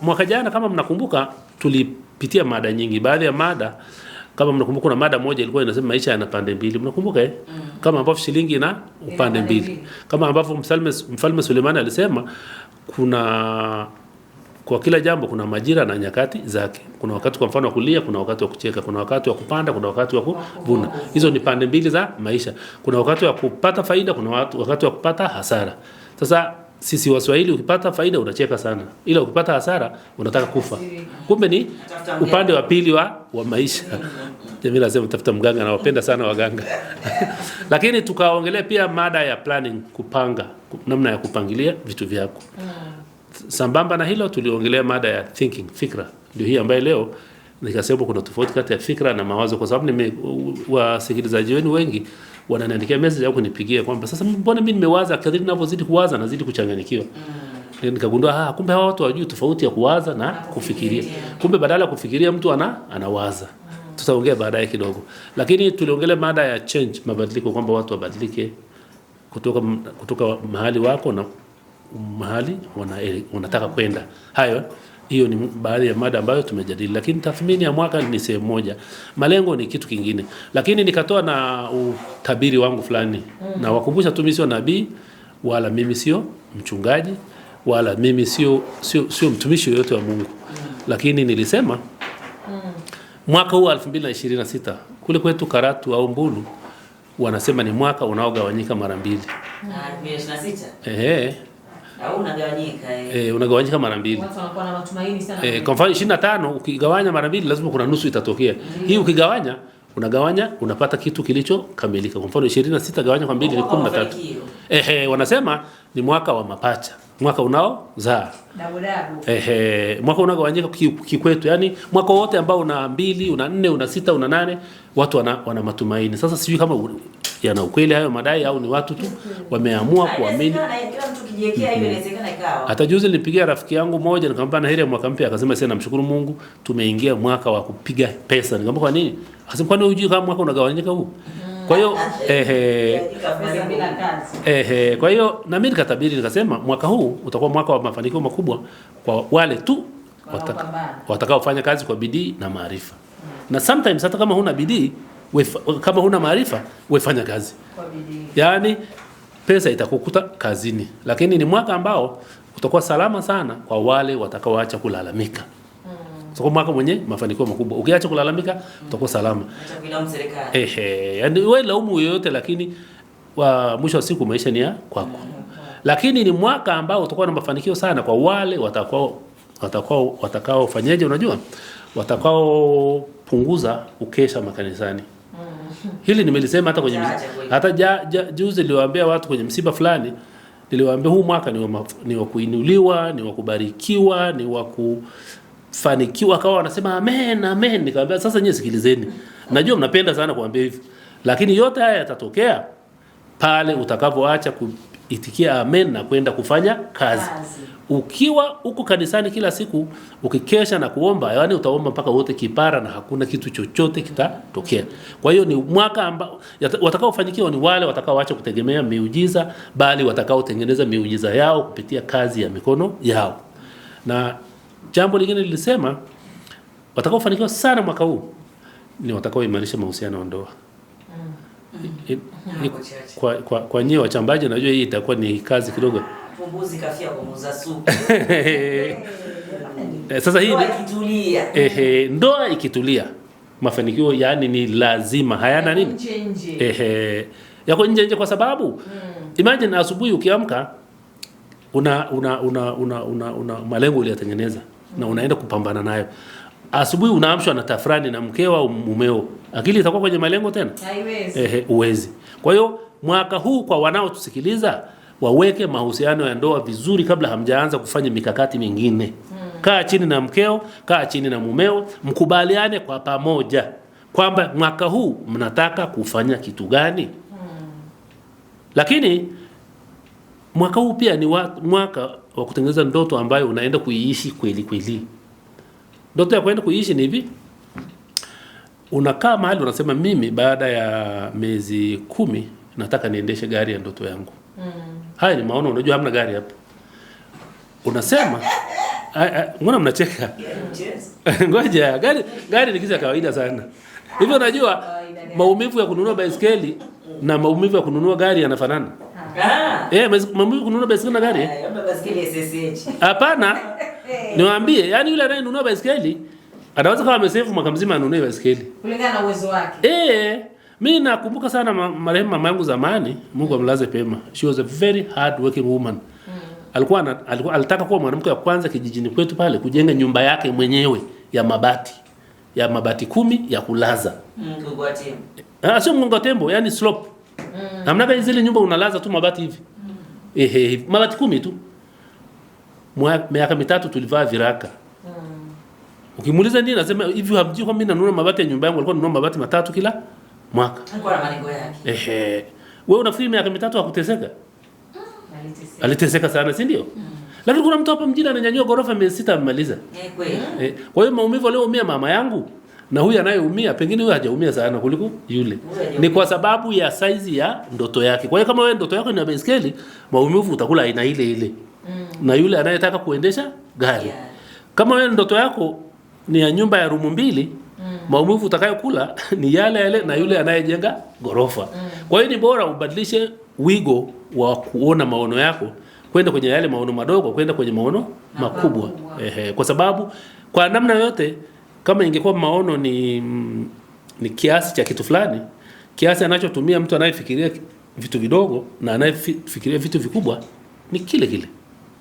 mwaka jana kama mnakumbuka, tulipitia mada nyingi. Baadhi ya mada kama mnakumbuka, kuna mada moja ilikuwa inasema maisha yana pande mbili, mnakumbuka eh? Kama ambavyo shilingi ina upande mbili, kama ambavyo mfalme Sulemani alisema kuna kwa kila jambo kuna majira na nyakati zake. Kuna wakati kwa mfano wa kulia, kuna wakati wa kucheka, kuna wakati wa kupanda, kuna wakati wa kuvuna. Hizo ni pande mbili za maisha. Kuna wakati wa kupata faida, kuna wakati wa kupata hasara. Sasa sisi Waswahili ukipata faida unacheka sana, ila ukipata hasara unataka kufa. Kumbe ni upande wa pili wa maisha. Jamila anasema tafuta mganga, nawapenda sana waganga. Lakini tukaongelea pia mada ya planning, kupanga, namna ya kupangilia vitu vyako. Sambamba na hilo tuliongelea mada ya thinking, fikra. Ndio hii ambayo leo nikasema kuna tofauti kati ya fikra na mawazo, kwa sababu wasikilizaji wenu wengi wananiandikia message au kunipigia kwamba sasa mbona mimi nimewaza, kadri ninavyozidi kuwaza nazidi kuchanganyikiwa. Nikagundua kumbe hawa watu hawajui tofauti ya kuwaza na kufikiria. Kumbe badala ya kufikiria mtu anawaza. Tutaongea baadaye kidogo. Lakini tuliongelea mada ya change, mabadiliko, kwamba watu wabadilike kutoka mahali wako na mahali wanataka kwenda. Hayo, hiyo ni baadhi ya mada ambayo tumejadili. Lakini tathmini ya mwaka ni sehemu moja, malengo ni kitu kingine. Lakini nikatoa na utabiri wangu fulani. Na wakumbusha tu, mimi sio nabii, wala mimi sio mchungaji, wala mimi sio mtumishi yoyote wa Mungu. Lakini nilisema mwaka huu 2026 kule kwetu Karatu au Mbulu wanasema ni mwaka unaogawanyika mara mbili. 2026? Ehe. Au unagawanyika eh. Unagawanyika mara mbili. Watu wanakuwa na matumaini sana. Kwa mfano 25 ukigawanya mara mbili lazima kuna nusu itatokea. Hii ukigawanya, unagawanya unapata kitu kilichokamilika. Kwa mfano 26 gawanya kwa mbili ni 13. Wanasema ni mwaka wa mapacha, mwaka unaozaa. Dabu dabu. Mwaka unaogawanyika kikwetu, yani mwaka wote ambao una 2, una 4, una 6, una 8, watu wana matumaini. Sasa sijui kama yana ukweli hayo madai au ni watu tu wameamua kuamini. Hata juzi nilipigia rafiki yangu moja nikamwambia na heri ya mwaka mpya, akasema sasa namshukuru Mungu tumeingia mwaka wa kupiga pesa. Nikamwambia kwa nini? Akasema kwani hujui kama mwaka unagawanyika huu? Kwa hiyo kwa hiyo na mimi nikatabiri nikasema mwaka huu utakuwa mwaka wa mafanikio makubwa kwa wale tu watakaofanya kazi kwa bidii na maarifa. Na sometimes hata kama huna bidii, kama huna maarifa, wefanya kazi kwa bidii. Yaani pesa itakukuta kazini. Lakini ni mwaka ambao utakuwa salama sana kwa wale watakaoacha kulalamika. Utakuwa mwaka mwenye mafanikio makubwa. Ukiacha kulalamika utakuwa salama. Acha kulaumu serikali. Yaani wewe laumu yoyote, lakini wa mwisho wa siku maisha ni ya kwako. Lakini ni mwaka ambao utakuwa na mafanikio sana kwa wale watakao fanyaje, unajua? Watakao punguza ukesha makanisani. Hili nimelisema hata kwenye hata juzi niliwaambia watu kwenye msiba fulani, niliwaambia huu mwaka ni wa kuinuliwa, ni wa kubarikiwa, ni wa kufanikiwa. Akawa wanasema amen amen. Nikamwambia sasa nyie sikilizeni. Najua mnapenda sana kuambia hivi, lakini yote haya yatatokea pale utakapoacha kuitikia amen na kwenda kufanya kazi. Ukiwa uko kanisani kila siku ukikesha na kuomba, yaani utaomba mpaka wote kipara na hakuna kitu chochote kitatokea. Kwa hiyo ni mwaka ambao watakaofanikiwa ni wale watakaoacha kutegemea miujiza, bali watakaotengeneza miujiza yao kupitia kazi ya mikono yao. Na jambo lingine nilisema watakaofanikiwa sana mwaka huu ni watakaoimarisha mahusiano ya ndoa. Kwa nyie wachambaji najua hii itakuwa ni kazi kidogo. Mbuzi kafia kwa muuza supu. Sasa hii ndoa ikitulia. Ndoa ikitulia mafanikio yani ni lazima, hayana nini? Nje nje. Yako nje nje kwa sababu imagine asubuhi ukiamka una una una una una, una malengo uliyotengeneza na unaenda kupambana nayo. Asubuhi unaamshwa na tafrani na mkeo au mumeo. Akili itakuwa kwenye malengo tena? Haiwezi. Uwezi. Kwa hiyo mwaka huu kwa wanaotusikiliza waweke mahusiano ya ndoa vizuri kabla hamjaanza kufanya mikakati mingine. Kaa chini na mkeo, kaa chini na mumeo, mkubaliane kwa pamoja kwamba mwaka huu mnataka kufanya kitu gani. Lakini mwaka huu pia ni mwaka wa kutengeneza ndoto ambayo unaenda kuiishi kweli kweli. Ndoto ya kwenda kuiishi ni hivi. Unakaa mahali unasema mimi baada ya miezi 10 nataka niendeshe gari ya ndoto yangu. Haya ni maono, unajua hamna gari hapo. Unasema Mbona mnacheka? Mchezo. Ngoja, gari ni kitu cha kawaida sana. Hivyo unajua maumivu ya kununua baiskeli na maumivu ya kununua gari yanafanana. Ah. Maumivu ya kununua baiskeli na gari? Labda baiskeli SSH. Hapana. Niwaambie, yani yule anayenunua baiskeli anaweza kama amesave mwaka mzima anunue baiskeli. Kulingana na uwezo wake. Mimi nakumbuka sana marehemu mama yangu zamani, Mungu amlaze pema. She was a very hard working woman. Alikuwa alitaka kuwa mwanamke wa kwanza kijijini kwetu pale kujenga nyumba yake mwenyewe ya mabati. Ya mabati 10 ya kulaza. Mgongo wa tembo. Sio mgongo wa tembo, yani slope. Namna zile nyumba unalaza tu mabati hivi. Mabati 10 tu. Miaka mitatu tulivaa viraka. Ukimuuliza nini anasema hivi, hamjui kwamba mimi nanunua mabati ya nyumba yangu, alikuwa ananunua mabati 3 kila mwaka. Alikuwa na malengo yake. Wewe unafikiri miaka 3 hakuteseka? Aliteseka sana, si ndio? Lakini kuna mtu hapa mjini ananyanyua ghorofa 600 amemaliza. Kweli. Kwa hiyo maumivu aliyoumia mama yangu na huyu anayeumia, pengine huyu hajaumia sana kuliko yule. Ni kwa sababu ya size ya ndoto yake. Kwa hiyo kama wewe ndoto yako ni ya baiskeli, maumivu utakula aina ile ile. Na yule anayetaka kuendesha gari. Kama wewe ndoto yako ni ya nyumba ya rumu 2, maumivu utakayokula ni yale yale na yule anayejenga ghorofa. Kwa hiyo ni bora ubadilishe wigo wa kuona maono yako kwenda kwenye yale maono madogo, kwenda kwenye maono makubwa. Kwa sababu kwa namna yote kama ingekuwa maono ni kiasi cha kitu fulani, kiasi anachotumia mtu anayefikiria vitu vidogo na anayefikiria vitu vikubwa ni kile kile.